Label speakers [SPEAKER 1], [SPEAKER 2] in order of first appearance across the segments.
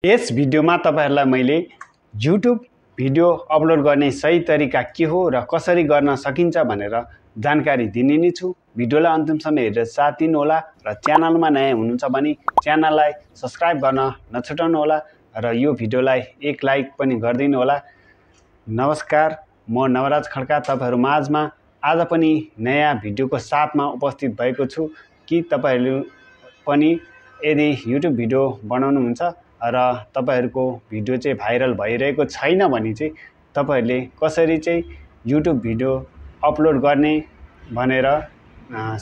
[SPEAKER 1] यस भिडियोमा तपाईहरुलाई मैले YouTube भिडियो अपलोड गर्ने सही तरिका के हो र कसरी गर्न सकिन्छ भनेर जानकारी दिने नै छु। भिडियोलाई अन्तिमसम्म हेरेर साथ दिनु होला र च्यानलमा नयाँ हुनुहुन्छ भने च्यानललाई सब्स्क्राइब गर्न नछुटाउनु होला र यो भिडियोलाई एक लाइक पनि गरिदिनु होला। नमस्कार, म नवराज खड्का तपाईहरु माझमा आज पनि नयाँ भिडियोको साथमा उपस्थित भएको छु कि तपाईहरु पनि यदि YouTube भिडियो बनाउनुहुन्छ र तपाईहरुको भिडियो चाहिँ भाइरल भइरहेको छैन भने चाहिँ तपाईहरुले कसरी चाहिँ YouTube भिडियो अपलोड गर्ने भनेर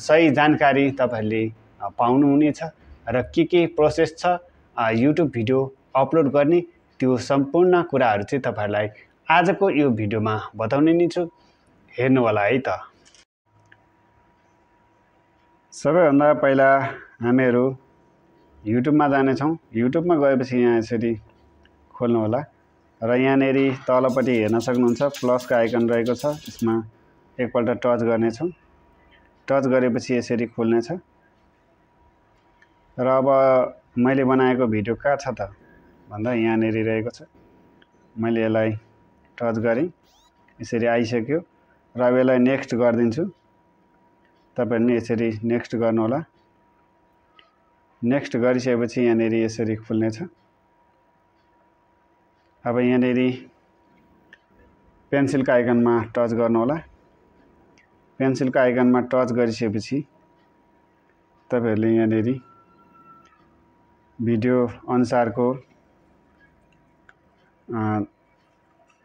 [SPEAKER 1] सही जानकारी तपाईहरुले पाउनुहुनेछ र के प्रोसेस छ YouTube भिडियो अपलोड गर्ने त्यो सम्पूर्ण कुराहरु चाहिँ तपाईहरुलाई आजको यो भिडियोमा बताउने नै छु। हेर्नु होला है त। सबैभन्दा पहिला हामीहरु YouTube मा जाने छौं। YouTube मा गएपछि यहाँ यसरी खोल्नु होला र यहाँनेरि तलपट्टि हेर्न सक्नुहुन्छ प्लस को आइकन रहेको छ। यसमा एकपल्ट टच गर्ने छौं। टच गरेपछि यसरी खुल्ने छ र अब मैले बनाएको भिडियो कहाँ छ त भन्दा यहाँनेरि रहेको छ। मैले यसलाई टच गरे यसरी आइसक्यो र अब यसलाई नेक्स्ट गर्दिन्छु। तपाईहरुले यसरी नेक्स्ट गर्नु होला। नेक्स्ट गरिसकेपछि यहाँनेरि यसरी खुल्ने छ। अब यहाँनेरि पेन्सिलको आइकनमा टच गर्नु होला। पेन्सिलको आइकनमा टच गरिसकेपछि तपाईहरुले यहाँनेरि भिडियो अनुसारको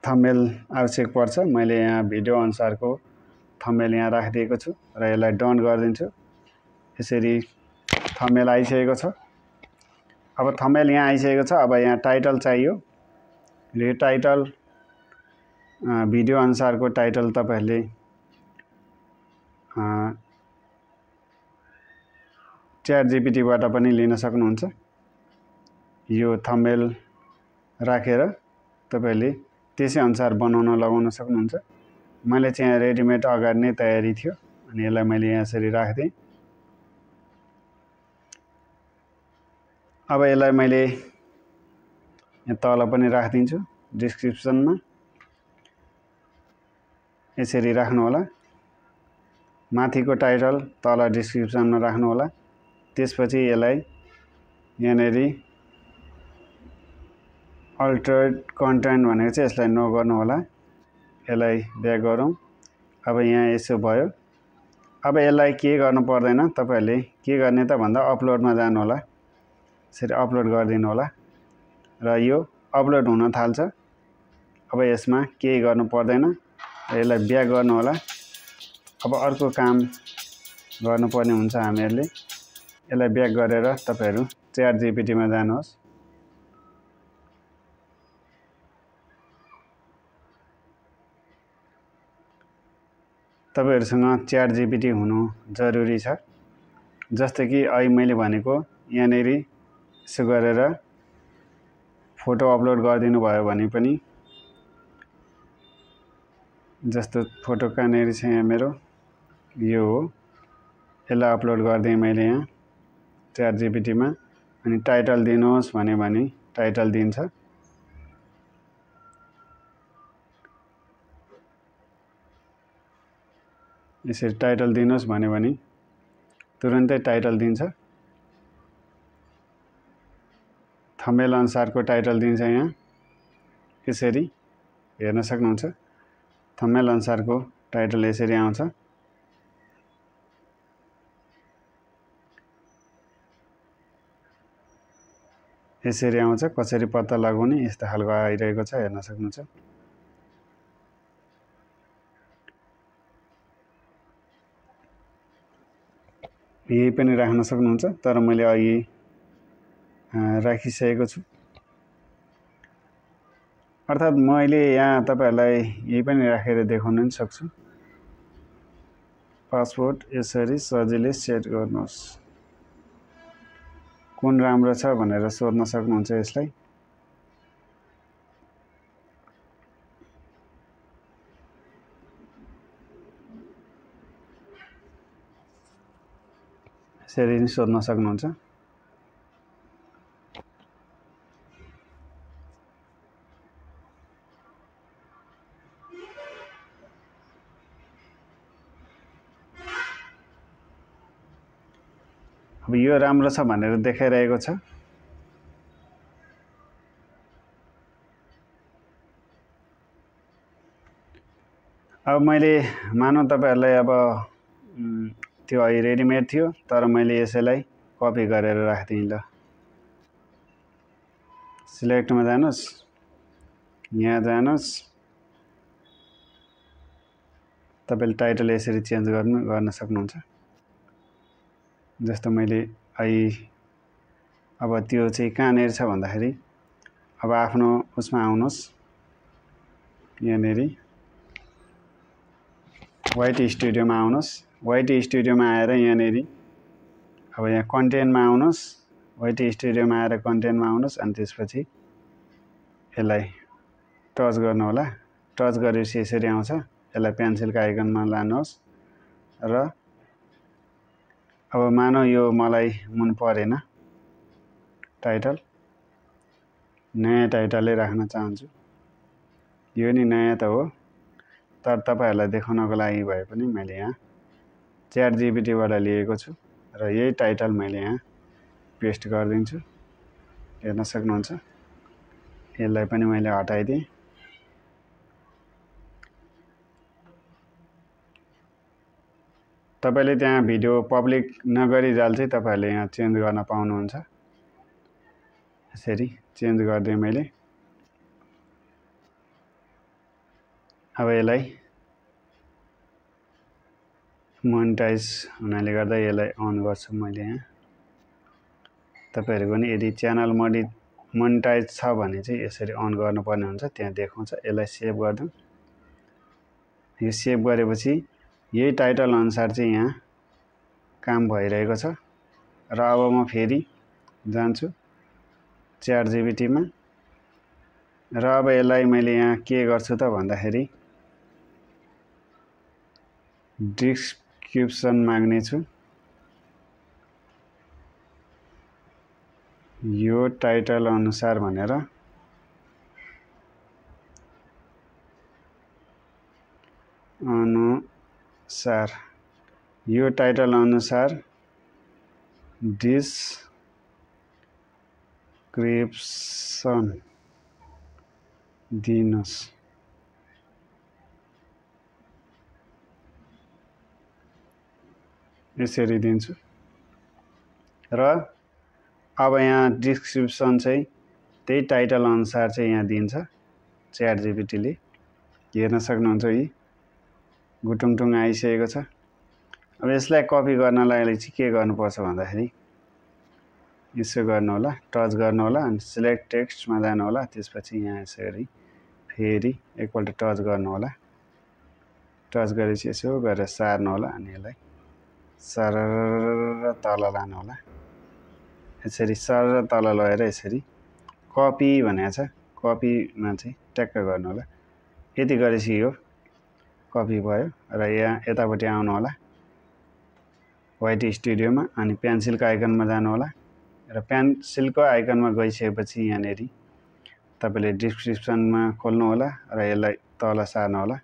[SPEAKER 1] थम्बनेल आवश्यक पर्छ। मैले यहाँ भिडियो अनुसारको थम्बनेल यहाँ राखिदिएको छु र यसलाई डन गरिदिन्छु। यसरी थम्बनेल आइसकेको छ। अब थम्बनेल यहाँ आइसकेको छ। अब यहाँ टाइटल चाहियो। यो टाइटल भिडियो अनुसारको टाइटल तपाईहरुले च्याट जीपीटी बाट पनि लिन सक्नुहुन्छ। यो थम्बनेल राखेर तपाईहरुले त्यसै अनुसार बनाउन लगाउन सक्नुहुन्छ। मैले चाहिँ रेडिमेड अगाडि नै तयारी थियो अनि यसलाई मैले यहाँ यसरी राख्दिए। अब यसलाई मैले यहाँ तल पनि राख्दिन्छु डिस्क्रिप्सनमा। यसरी राख्नु होला। माथिको टाइटल तल डिस्क्रिप्सनमा राख्नु होला। त्यसपछि यसलाई यहाँनेरि अल्टर्ड कन्टेन्ट भनेको चाहिँ यसलाई नो गर्नु होला। यसलाई ब्याक गरौँ। अब यहाँ यसो भयो। अब यसलाई के गर्नु पर्दैन। तपाईहरुले के गर्ने त भन्दा अपलोडमा जानु होला। यसरी अपलोड गरिदिनु होला र यो अपलोड हुन थाल्छ। अब यसमा केही गर्नु पर्दैन। यसलाई ब्याक गर्नु होला। अब अर्को काम गर्नुपर्ने हुन्छ हामीहरुले। यसलाई ब्याक गरेर तपाईहरु च्याट जीपीटी मा जानुहोस्। तपाईहरुसँग च्याट जीपीटी हुनु जरुरी छ। जस्तै कि अहिले मैले भनेको यहाँनेरि यसो गरेर फोटो अपलोड गरिदिनु भयो भने पनि जस्तो फोटो कहाँनेरि छ यहाँ मेरो यो हो। यसलाई अपलोड गर्दिए मैले यहाँ च्याट जीपीटी मा अनि टाइटल दिनुहोस् भने टाइटल दिन्छ। यसरी टाइटल दिनुहोस् भने तुरुन्तै टाइटल दिन्छ। थम्बनेल अनुसारको टाइटल दिन्छ यहाँ। यसरी हेर्न सक्नुहुन्छ। थम्बनेल अनुसारको टाइटल यसरी आउँछ। यसरी आउँछ। कसरी पत्ता लगाउने यस्तो खालको आइरहेको छ। हेर्न सक्नुहुन्छ। यही पनि राख्न सक्नुहुन्छ तर मैले अघि राखिसकेको छु। अर्थात मैले यहाँ तपाईहरुलाई यही पनि राखेर देखाउन पनि सक्छु। पासवर्ड यसरी सजिलै सेट गर्नुहोस्। कुन राम्रो छ भनेर सोध्न सक्नुहुन्छ यसलाई। यसरी नि सोध्न सक्नुहुन्छ। अब यो राम्रो छ भनेर देखाइरहेको छ। अब मैले मानौँ तपाईहरुलाई अब त्यो अहिले रेडिमेड थियो, तर मैले यसैलाई कपी गरेर राख्दिएँ। ल सिलेक्टमा जानुस्, यहाँ जानुस्, तपाईले टाइटल यसरी चेन्ज गर्न सक्नुहुन्छ। जस्तो मैले अब त्यो चाहिँ कहाँनेर छ भन्दाखेरि अब आफ्नो उसमा आउनुस्, यहाँनेरि वाइट स्टुडियोमा आउनुस्। वाइट स्टुडियोमा आएर यहाँनेरि अब यहाँ कन्टेन्टमा आउनुस्, वाइट स्टुडियोमा आएर कन्टेन्टमा आउनुस् अनि त्यसपछि यसलाई टच गर्नु होला। टच गरेपछि यसरी आउँछ। यसलाई पेन्सिलको आइकनमा लानुहोस् र अब मानौ यो मलाई मन परेन टाइटल, नयाँ टाइटलै राख्न चाहन्छु। यो नि नयाँ त हो, तर तपाईहरुलाई देखाउनको लागि भए पनि मैले यहाँ च्याट जीपीटीबाट लिएको छु र यही टाइटल मैले यहाँ पेस्ट गरिदिन्छु। हेर्न सक्नुहुन्छ। यसलाई पनि मैले हटाइदिएँ। तपाईले त्यहाँ भिडियो पब्लिक नगरिजाल चाहिँ तपाईहरुले यहाँ चेन्ज गर्न पाउनुहुन्छ। यसरी चेन्ज गर्दै मैले अब यसलाई मोनेटाइज हुनाले गर्दा यसलाई अन गर्छु मैले यहाँ। तपाईहरुको पनि यदि च्यानल मोनेटाइज छ भने चाहिँ यसरी अन गर्नुपर्ने हुन्छ, त्यहाँ देखाउँछ। यसलाई सेभ गर्दिउँ। यो सेभ गरेपछि यही टाइटल अनुसार चाहिँ यहाँ काम भइरहेको छ र अब म फेरि जान्छु च्याट जीपीटीमा र अब यसलाई मैले यहाँ के गर्छु त भन्दाखेरि डिस्क्रिप्सन माग्ने छु। यो टाइटल अनुसार भनेर यो टाइटल अनुसार डिस्क्रिप्सन दिनुस्। यसरी दिन्छु र अब यहाँ डिस्क्रिप्सन चाहिँ त्यही टाइटल अनुसार चाहिँ यहाँ दिन्छ च्याट जीपीटीले। हेर्न सक्नुहुन्छ। यी गुटुङटुङ आइसकेको छ। अब यसलाई कपी गर्नलाई चाहिँ के गर्नुपर्छ भन्दाखेरि यसो गर्नु होला, टच गर्नु होला अनि सिलेक्ट टेक्स्टमा जानु होला। त्यसपछि यहाँ यसरी फेरि एकपल्ट टच गर्नु होला। टच गरेपछि यसो गरेर सार्नु होला अनि यसलाई सरर तल लानु होला। यसरी सरर तल लगेर यसरी कपी भनेको छ, कपीमा चाहिँ ट्याक्क गर्नु होला। यति गरेपछि यो कपी भयो र यहाँ यतापट्टि आउनु होला वाइट स्टुडियोमा अनि पेन्सिलको आइकनमा जानु होला र पेन्सिलको आइकनमा गइसकेपछि यहाँनेरि तपाईले डिस्क्रिप्सनमा खोल्नु होला र यसलाई तल सार्नु होला।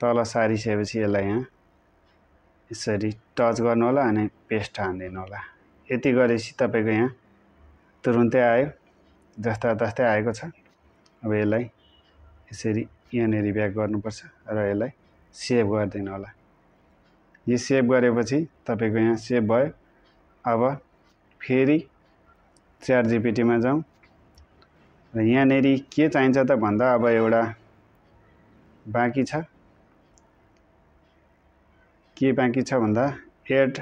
[SPEAKER 1] तल सारिसकेपछि यसलाई यहाँ यसरी टच गर्नु होला अनि पेस्ट हान्दिनु होला। यति गरेपछि तपाईको यहाँ तुरुन्तै आयो, जस्ता तस्तै आएको छ। अब यसलाई यसरी यहाँनेरि ब्याक गर्नुपर्छ र यसलाई सेभ गरिदिनु होला। यो सेभ गरेपछि तपाईको यहाँ सेभ भयो। अब फेरि च्याट जीपीटीमा जाउँ र यहाँनेरि के चाहिन्छ त भन्दा अब एउटा बाँकी छ। के बाँकी छ भन्दा एड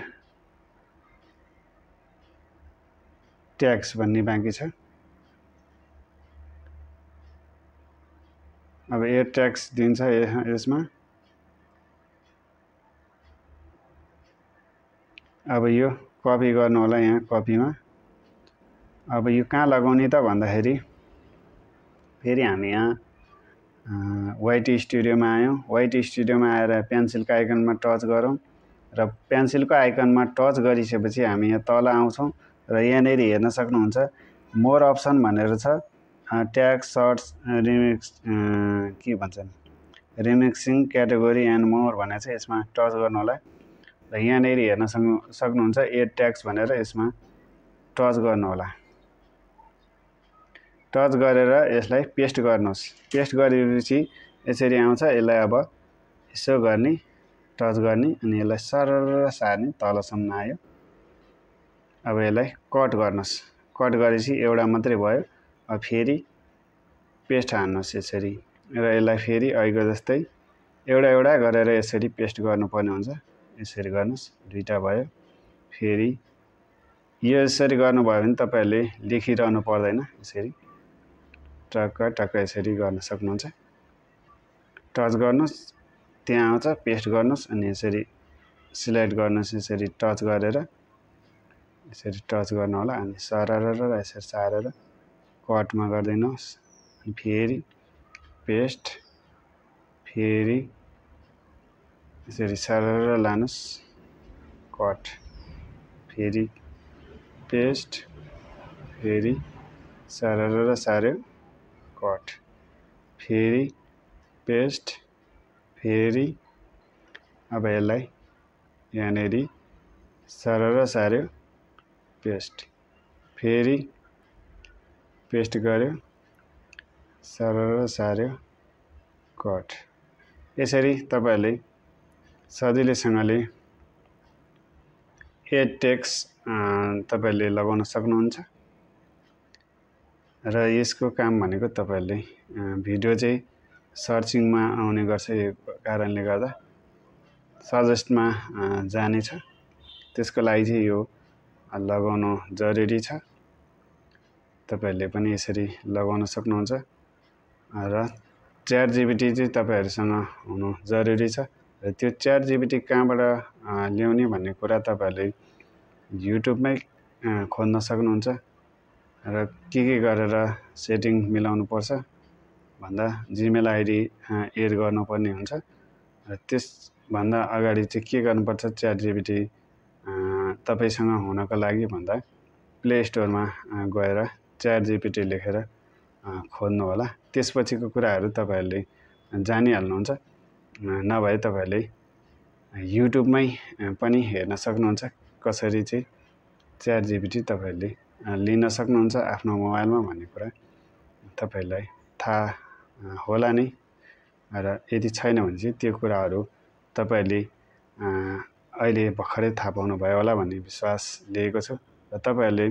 [SPEAKER 1] ट्याग्स भन्ने बाँकी छ। अब एड ट्याग्स दिन्छ यसमा। अब यो कपी गर्नु होला यहाँ कपीमा। अब यो कहाँ लगाउने त भन्दाखेरि फेरि हामी यहाँ वाइट स्टुडियोमा आयौँ। वाइट स्टुडियोमा आएर पेन्सिलको आइकनमा टच गरौँ र पेन्सिलको आइकनमा टच गरिसकेपछि हामी यहाँ तल आउँछौँ र यहाँनेरि हेर्न सक्नुहुन्छ मोर अप्सन भनेर छ। ट्याग, सर्ट्स, रिमिक्स के भन्छन्, रिमिक्सिङ, क्याटेगोरी एन्ड मोर भनेको छ। यसमा टच गर्नु होला र यहाँनिर हेर्न सक्नुहुन्छ एड ट्याग्स भनेर यसमा टच गर्नु होला। टच गरेर यसलाई पेस्ट गर्नुहोस्। पेस्ट गरेपछि यसरी आउँछ। यसलाई अब यसो गर्ने, टच गर्ने अनि यसलाई सरर सार्ने, तलसम्म आयो। अब यसलाई कट गर्नुहोस्। कट गरेपछि एउटा मात्रै भयो। अब फेरि पेस्ट हान्नुहोस् यसरी र यसलाई फेरि अहिलेको जस्तै एउटा गरेर यसरी पेस्ट गर्नुपर्ने हुन्छ। यसरी गर्नुहोस्, दुईटा भयो। फेरि यो यसरी गर्नुभयो भने तपाईहरुले लेखिरहनु पर्दैन। यसरी टक्क टक्क यसरी गर्न सक्नुहुन्छ। टच गर्नुहोस्, त्यहाँ आउँछ, पेस्ट गर्नुहोस् अनि यसरी सिलेक्ट गर्नुहोस्। यसरी टच गरेर यसरी टच गर्नु होला अनि सरर यसरी सारेर कटमा गरिदिनुहोस्। अनि फेरि पेस्ट, फेरि यसरी सरर लानुहोस्, कट, फेरि पेस्ट, फेरि सरर सार्यो, कट, फेरि पेस्ट, फेरि अब यसलाई यहाँनिर सरर सार्यो, पेस्ट, फेरि पेस्ट गर्यो, सरर सार्यो, कट। यसरी तपाईहरुले सजिलैसँगले एड टेक्स्ट तपाईहरुले लगाउन सक्नुहुन्छ। र यसको काम भनेको तपाईहरुले भिडियो चाहिँ सर्चिङमा आउने गर्छ। यो कारणले गर्दा सजेस्टमा जानेछ। त्यसको लागि चाहिँ यो लगाउन जरुरी छ। तपाईहरुले पनि यसरी लगाउन सक्नुहुन्छ। र च्याट जीपीटी चाहिँ तपाईहरुसँग हुनु जरुरी छ। र त्यो च्याट जीपीटी कहाँबाट ल्याउने भन्ने कुरा तपाईहरुले युट्युबमै खोज्न सक्नुहुन्छ। र के गरेर सेटिङ मिलाउनु पर्छ भन्दा जीमेल आईडी एड गर्नुपर्ने हुन्छ। र त्यसभन्दा अगाडि चाहिँ के गर्नुपर्छ, च्याट जीपीटी तपाईसँग हुनको लागि भन्दा प्ले स्टोरमा गएर च्याट जीपीटी लेखेर खोज्नु होला। त्यसपछिको कुराहरु तपाईहरुले जानिहाल्नुहुन्छ। नभए तपाईहरुले युट्युबमै पनि हेर्न सक्नुहुन्छ कसरी चाहिँ च्याट जीपीटी तपाईहरुले लिन सक्नुहुन्छ आफ्नो मोबाइलमा भन्ने कुरा तपाईहरुलाई थाहा होला नै। र यदि छैन भने चाहिँ त्यो कुराहरु तपाईहरुले अहिले भर्खरै थाहा पाउनु भयो होला भन्ने विश्वास लिएको छु। र तपाईहरुले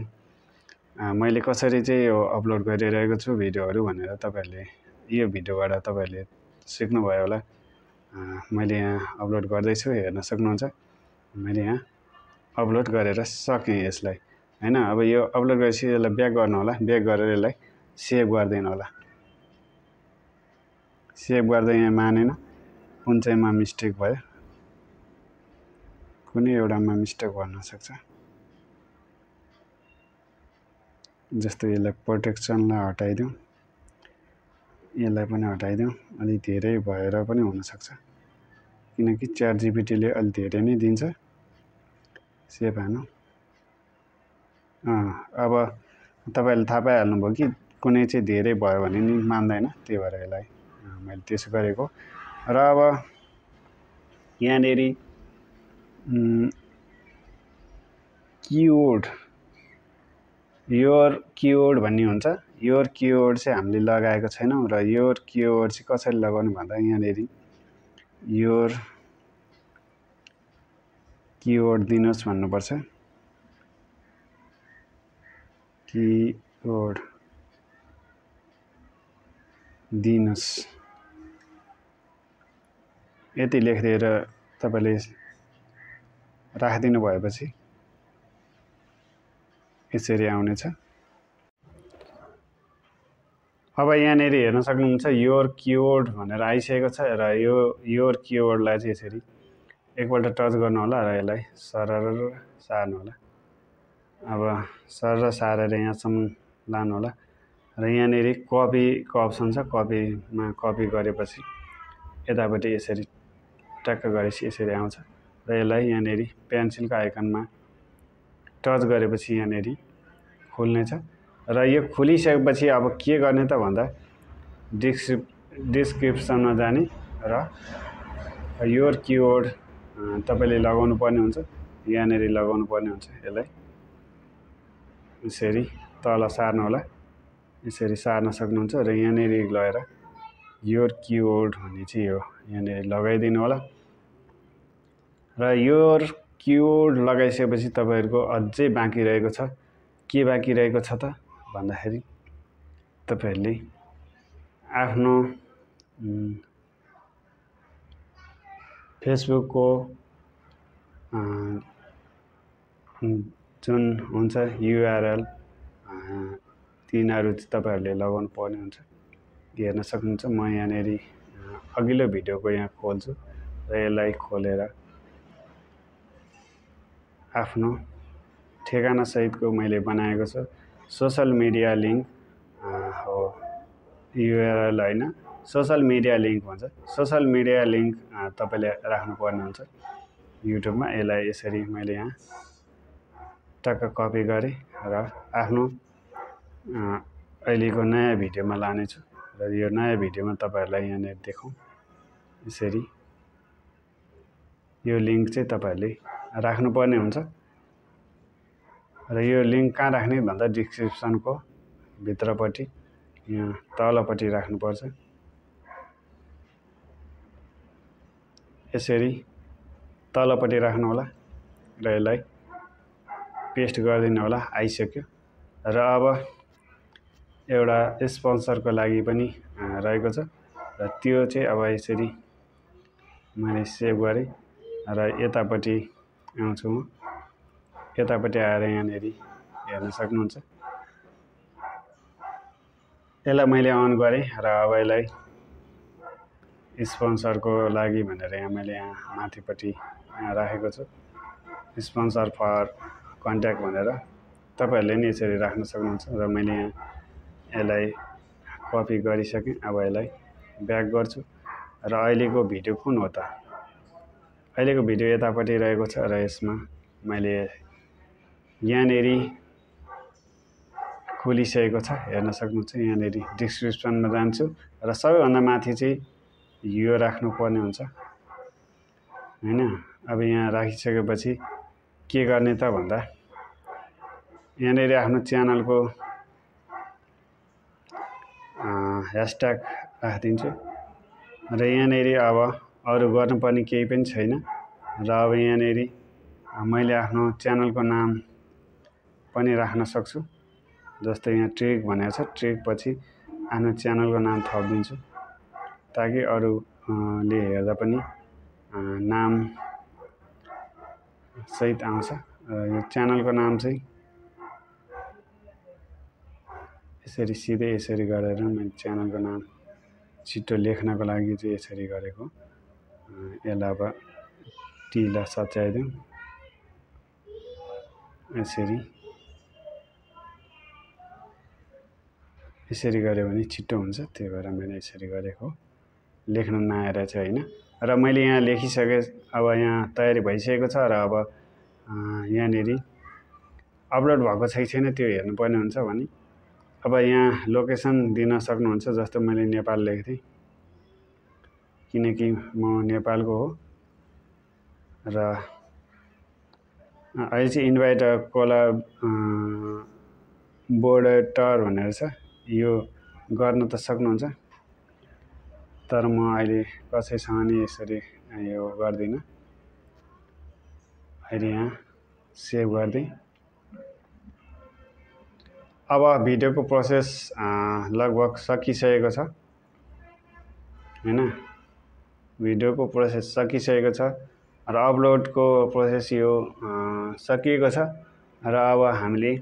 [SPEAKER 1] मैले कसरी चाहिँ यो अपलोड गरिरहेको छु भिडियोहरु भनेर तपाईहरुले यो भिडियोबाट तपाईहरुले सिक्नु भयो होला। मैले यहाँ अपलोड गर्दै छु, हेर्न सक्नुहुन्छ। मैले यहाँ अपलोड गरेर सके यसलाई हैन। अब यो अपलोड गरेपछि यसलाई ब्याक गर्नु होला। ब्याक गरेर यसलाई सेभ गर्दिनु होला। सेभ गर्दा यहाँ मानेन, कुन चाहिँमा मिस्टेक भयो, कुनै एउटामा मिस्टेक भन्न सक्छ। जस्तो यसलाई प्रोटेक्सनलाई हटाइदिउँ, यसलाई पनि हटाइदिउँ। अलि धेरै भएर पनि हुन सक्छ किनकि च्याट जीपीटीले अलि धेरै नै दिन्छ। सेभ हानु। अब तपाईहरुले थाहा पाइहाल्नुभयो कि कुनै चाहिँ धेरै भयो भने नि मान्दैन, त्यही भएर यसलाई मैले त्यसो गरेको। र अब यहाँनिर कीवर्ड, योर कीवर्ड भन्ने हुन्छ। योर कीवर्ड चाहिँ हामीले लगाएको छैनौं। र योर कीवर्ड चाहिँ कसरी लगाउनु भन्दा यहाँनिर योर कीवर्ड दिनुहोस् भन्नुपर्छ। कीवर्ड दिनुहोस् यति लेखिदिएर तपाईले राखिदिनु भएपछि यसरी आउनेछ। अब यहाँनिर हेर्न सक्नुहुन्छ योर कीवर्ड भनेर आइसकेको छ। र यो योर कीवर्डलाई चाहिँ यसरी एकपल्ट टच गर्नु होला र यसलाई सरर सार्नु होला। अब सरर सारेर यहाँसम्म लानु होला। र यहाँनिर कपीको अप्सन छ। कपीमा कपी गरेपछि यतापट्टि यसरी टक्क गरेपछि यसरी आउँछ। र यसलाई यहाँनिर पेन्सिलको आइकनमा टच गरेपछि यहाँनिर खुल्नेछ। र यो खुलिसकेपछि अब के गर्ने त भन्दा डिस्क्रिप्सनमा जाने र योर कीवर्ड तपाईले लगाउनु पर्ने हुन्छ। यहाँनेरि लगाउनु पर्ने हुन्छ। यसलाई यसरी तल सार्नु होला। यसरी सार्न सक्नुहुन्छ र यहाँनेरि लगेर योर कीवर्ड भन्ने चाहिँ यो यहाँनेरि लगाइदिनु होला। र योर कीवर्ड लगाइसकेपछि तपाईहरुको अझै बाँकी रहेको छ। के बाँकी रहेको छ त भन्दाखेरि तपाईहरुले आफ्नो फेसबुकको जुन हुन्छ युआरएल तिनीहरु तपाईहरुले लगाउनु पर्ने हुन्छ। हेर्न सक्नुहुन्छ। म यहाँनेरि अघिल्लो भिडियोको यहाँ खोल्छु र यसलाई खोलेर आफ्नो ठेगाना सहितको मैले बनाएको छु। सोशल मिडिया लिंक हो युआरएल हैन, सोशल मिडिया लिंक भन्छ। सोशल मिडिया लिंक तपाईले राख्नु पर्ने हुन्छ युट्युबमा। यसलाई यसरी मैले यहाँ टक्क कपी गरे र आफ्नो अहिलेको नयाँ भिडियोमा लाने छु र यो नयाँ भिडियोमा तपाईहरुलाई यहाँ देखाउँ। यसरी यो लिंक चाहिँ तपाईहरुले राख्नु पर्ने हुन्छ र यो लिंक कहाँ राख्ने भन्दा डिस्क्रिप्सनको भित्रपट्टि यहाँ तलपट्टि राख्नुपर्छ। यसरी तलपट्टि राख्नु होला र यसलाई पेस्ट गरिदिनु होला। आइसक्यो र अब एउटा स्पोन्सरको लागि पनि रहेको छ र त्यो चाहिँ अब यसरी मैले सेभ गरे र यतापट्टि आउँछु म। यतापट्टि आएर यहाँनेरि हेर्न सक्नुहुन्छ। यसलाई मैले अन गरे र अब यसलाई स्पोन्सरको लागि भनेर यहाँ मैले यहाँ माथिपट्टि राखेको छु। स्पोन्सर फर कन्ट्याक्ट भनेर तपाईहरुले नि यसरी राख्न सक्नुहुन्छ र मैले यहाँ यसलाई कपी गरिसके। अब यसलाई ब्याक गर्छु र अहिलेको भिडियो कुन हो त? अहिलेको भिडियो यतापट्टि रहेको छ र यसमा मैले यहाँनेरि खोलिसकेको छ। हेर्न सक्नुहुन्छ। यहाँनेरि डिस्क्रिप्सनमा जान्छु र सबैभन्दा माथि चाहिँ यो राख्नु पर्ने हुन्छ हैन। अब यहाँ राखिसकेपछि के गर्ने त भन्दा यहाँनेरि आफ्नो च्यानलको ह्यासट्याग राखिदिन्छु र यहाँनेरि अब अरु गर्नुपर्ने केही पनि छैन र अब यहाँनेरि मैले आफ्नो च्यानलको नाम पनि राख्न सक्छु। जस्तै यहाँ ट्रिक भनेको छ। ट्रिक पछि आफ्नो च्यानलको नाम थपिदिन्छु ताकि अरूले हेर्दा पनि नाम सहित आउँछ। यो च्यानलको नाम चाहिँ यसरी सिधै यसरी गरेर मैले च्यानलको नाम छिटो लेख्नको लागि चाहिँ यसरी गरेको। यसलाई अब टीलाई सच्याइदिउँ। यसरी गऱ्यो भने छिटो हुन्छ। त्यही भएर मैले यसरी गरेको। लेख्न नआएर चाहिँ हैन। र मैले यहाँ लेखिसके। अब यहाँ तयारी भइसकेको छ र अब यहाँनेरि अपलोड भएको छ कि छैन त्यो हेर्नुपर्ने हुन्छ भने अब यहाँ लोकेसन दिन सक्नुहुन्छ। जस्तो मैले नेपाल लेखेँ किनकि म नेपालको हो र अहिले चाहिँ इन्भाइट कोलाबोरेटर भनेर छ। यो गर्न त सक्नुहुन्छ तर म अहिले कसैसँग नि यसरी यो गर्दिन। अहिले यहाँ सेभ गर्दै। अब भिडियोको प्रोसेस लगभग सकिसकेको छ हैन। भिडियोको प्रोसेस सकिसकेको छ र अपलोडको प्रोसेस यो सकिएको छ र अब हामीले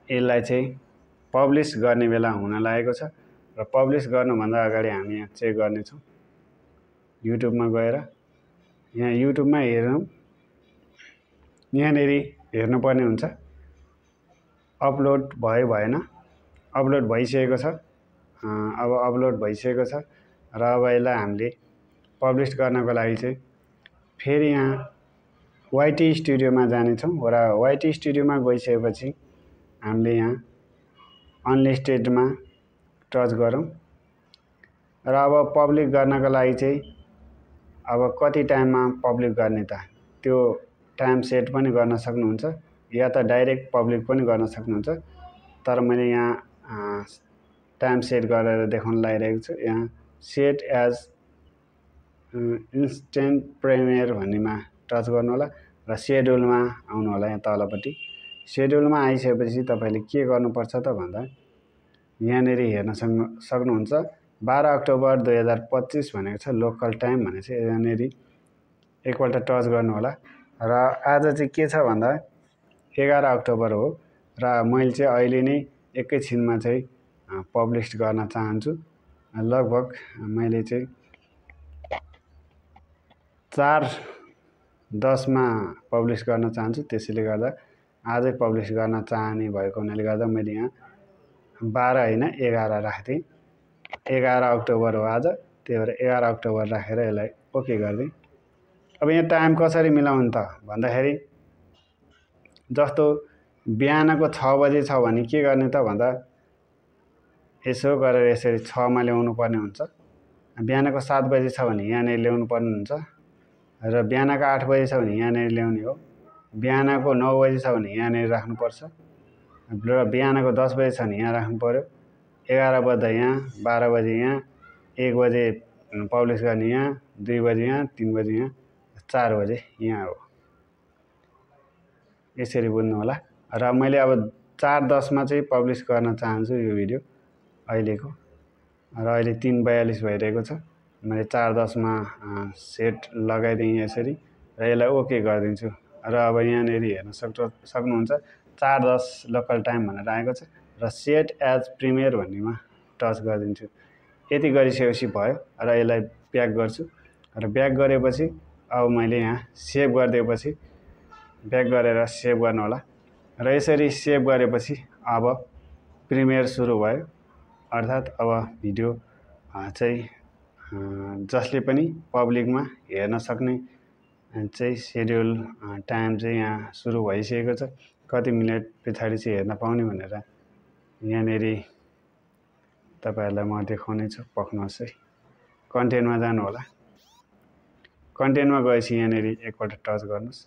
[SPEAKER 1] यसलाई चाहिँ पब्लिश गर्ने बेला हुन लागेको छ र पब्लिश गर्नुभन्दा अगाडि हामी यहाँ चेक गर्ने छौं। युट्युबमा गएर यहाँ युट्युबमा हेरौँ। यहाँनेरि हेर्नुपर्ने हुन्छ अपलोड भयो भएन। अपलोड भइसकेको छ। अब अपलोड भइसकेको छ र अब यसलाई हामीले पब्लिश गर्नको लागि चाहिँ फेरि यहाँ वाइटी स्टुडियोमा जाने छौं र वाइटी स्टुडियोमा गइसकेपछि हामीले यहाँ अनलिस्टेडमा टच गरौँ र अब पब्लिक गर्नको लागि चाहिँ अब कति टाइममा पब्लिक गर्ने त त्यो टाइम सेट पनि गर्न सक्नुहुन्छ या त डाइरेक्ट पब्लिक पनि गर्न सक्नुहुन्छ। तर मैले यहाँ टाइम सेट गरेर देखाउन लागिरहेको छु। यहाँ सेट एज इन्स्टेन्ट प्रिमियर भन्नेमा टच गर्नु होला र सेड्युलमा आउनु होला। यहाँ तलपट्टि सेड्युलमा आइसकेपछि तपाईले के गर्नुपर्छ त भन्दा यहाँनेरि हेर्न सक्नुहुन्छ 12 अक्टोबर 2025 भनेको छ लोकल टाइम भनेको छ। यहाँनेरि एकपल्ट टच गर्नु होला र आज चाहिँ के छ भन्दा 11 अक्टोबर हो र मैले चाहिँ अहिले नै एकैछिनमा चाहिँ पब्लिश गर्न चाहन्छु। लगभग मैले चाहिँ 4:10 मा पब्लिश गर्न चाहन्छु। त्यसैले गर्दा आजै पब्लिश गर्न चाहने भएको हुनाले गर्दा मैले यहाँ 12 हैन 11 राख्थे। 11 अक्टोबर हो आज, त्यही भएर 11 अक्टोबर राखेर यसलाई ओके गर्दै। अब यहाँ टाइम कसरी मिलाउनु त भन्दाखेरि जस्तो बिहानको 6 बजे छ भने के गर्ने त भन्दा यसो गरेर यसरी 6 मा ल्याउनु पर्ने हुन्छ। बिहानको 7 बजे छ भने यहाँनिर ल्याउनु पर्ने हुन्छ र बिहानको 8 बजे छ भने यहाँनिर ल्याउने हो। बिहानको 9 बजे छ भने यहाँनिर राख्नुपर्छ र बिहानको 10 बजे छ भने यहाँ राख्नु पर्यो। 11 बज्दा यहाँ, 12 बजे यहाँ, 1 बजे पब्लिस गर्ने यहाँ, 2 बजे यहाँ, 3 बजे यहाँ, 4 बजे यहाँ हो। यसरी बुझ्नु होला र मैले अब 4:10 मा चाहिँ पब्लिस गर्न चाहन्छु यो भिडियो अहिलेको र अहिले 3:42 भइरहेको छ। मैले 4:10 मा सेट लगाइदिएँ यसरी र यसलाई ओके गरिदिन्छु र अब यहाँनेरि हेर्न सक्नुहुन्छ 4:10 लोकल टाइम भनेर आएको छ र सेट एज प्रिमियर भन्नेमा टच गरिदिन्छु। यति गरिसकेपछि भयो र यसलाई ब्याक गर्छु र ब्याक गरेपछि अब मैले यहाँ सेभ गरिदिएपछि ब्याक गरेर सेभ गर्नु होला र यसरी सेभ गरेपछि अब प्रिमियर सुरु भयो। अर्थात् अब भिडियो चाहिँ जसले पनि पब्लिकमा हेर्न सक्ने चाहिँ सेड्युल टाइम चाहिँ यहाँ सुरु भइसकेको छ। कति मिनेट पछाडि चाहिँ हेर्न पाउने भनेर यहाँनेरि तपाईहरुलाई म देखाउने छु। पक्नुहोस् है, कन्टेन्टमा जानु होला। कन्टेन्टमा गएपछि यहाँनेरि एकपल्ट टच गर्नुस्।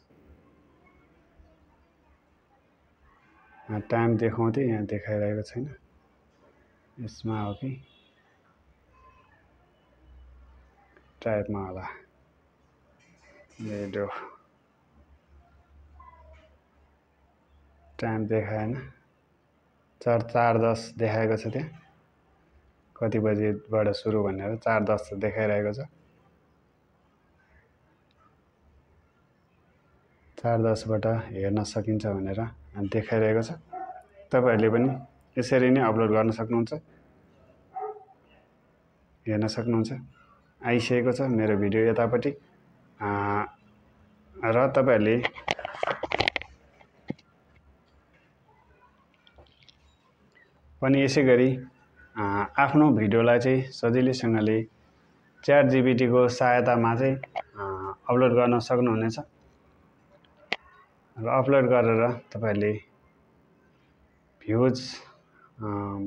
[SPEAKER 1] टाइम देखाउँथे यहाँ देखाइरहेको छैन, यसमा हो कि टाइपमा होला। भिडियो टाइम देखाएन, 4:10 देखाएको छ। त्यहाँ कति बजेबाट सुरु भनेर 4:10 देखाइरहेको छ। 4:10 बाट हेर्न सकिन्छ भनेर देखाइरहेको छ। तपाईहरुले पनि यसरी नै अपलोड गर्न सक्नुहुन्छ, हेर्न सक्नुहुन्छ। आइसकेको छ मेरो भिडियो यतापट्टि र तपाईहरुले पनि यसै गरी आफ्नो भिडियोलाई चाहिँ सजिलैसँगले च्याट जीपीटी को सहायतामा चाहिँ अपलोड गर्न सक्नुहुनेछ र अपलोड गरेर तपाईहरुले भ्युज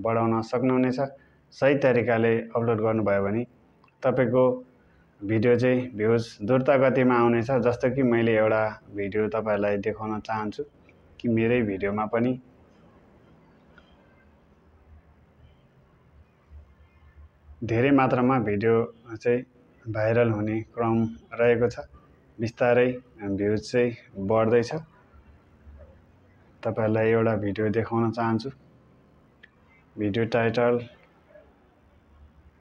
[SPEAKER 1] बढाउन सक्नुहुनेछ। सही तरिकाले अपलोड गर्नुभयो भने तपाईको भिडियो चाहिँ भ्युज द्रुत गतिमा आउनेछ। जस्तो कि मैले एउटा भिडियो तपाईहरुलाई देखाउन चाहन्छु कि मेरै भिडियोमा पनि धेरै मात्रामा भिडियो चाहिँ भाइरल हुने क्रम रहेको छ। बिस्तारै भ्युज चाहिँ बढ्दैछ। तपाईहरुलाई एउटा भिडियो देखाउन चाहन्छु। भिडियो टाइटल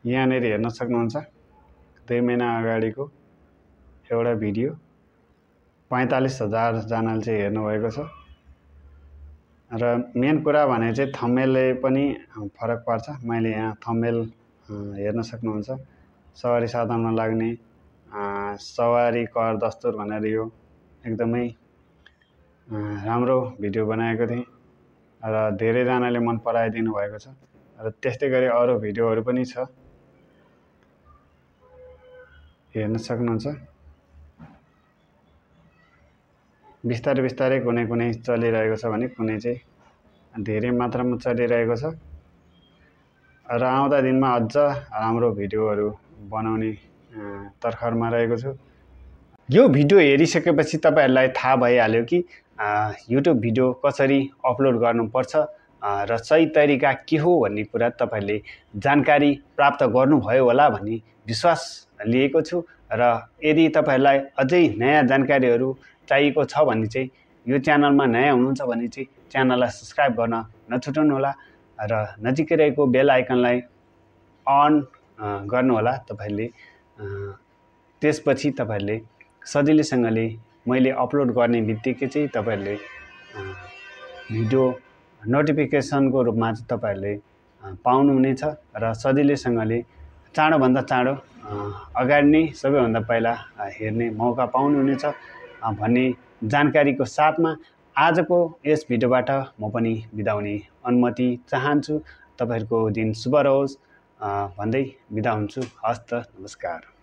[SPEAKER 1] यहाँनेर हेर्न सक्नुहुन्छ। 2 महिना अगाडिको एउटा भिडियो 45,000 जनाले चाहिँ हेर्नु भएको छ र मेन कुरा भने चाहिँ थम्बनेलले पनि फरक पर्छ। मैले यहाँ थम्बनेल हेर्न सक्नुहुन्छ। सवारी साधनमा लाग्ने सवारी कर दस्तुर भनेर यो एकदमै राम्रो भिडियो बनाएको थिएँ र धेरै जनाले मन पराइदिनु भएको छ र त्यस्तै गरी अरु भिडियोहरु पनि छ, हेर्न सक्नुहुन्छ। बिस्तारै बिस्तारै कुनै चलिरहेको छ भने कुनै चाहिँ धेरै मात्रामा चलिरहेको छ र आउँदा दिनमा अझ राम्रो भिडियोहरु बनाउने तर्खरमा रहेको छु। यो भिडियो हेरिसकेपछि तपाईहरुलाई थाहा भइहाल्यो कि युट्युब भिडियो कसरी अपलोड गर्नुपर्छ र सही तरिका के हो भन्ने कुरा तपाईहरुले जानकारी प्राप्त गर्नुभयो होला भन्ने विश्वास लिएको छु र यदि तपाईहरुलाई अझै नयाँ जानकारीहरू चाहिएको छ भने चाहिँ यो च्यानलमा नयाँ हुनुहुन्छ भने चाहिँ च्यानललाई सब्स्क्राइब गर्न नछुटाउनु होला र नजिकै रहेको बेल आइकनलाई अन गर्नु होला तपाईहरुले। त्यसपछि तपाईहरुले सजिलैसँगले मैले अपलोड गर्ने बित्तिकै चाहिँ तपाईहरुले भिडियो नोटिफिकेसनको रूपमा चाहिँ तपाईहरुले पाउनुहुनेछ र सजिलैसँगले चाँडोभन्दा चाँडो अगाडि नै सबैभन्दा पहिला हेर्ने मौका पाउनुहुनेछ भन्ने जानकारीको साथमा आजको यस भिडियोबाट म पनि बिदा हुने अनुमति चाहन्छु। तपाईहरुको दिन शुभ रहोस् भन्दै बिदा हुन्छु। हस्त नमस्कार।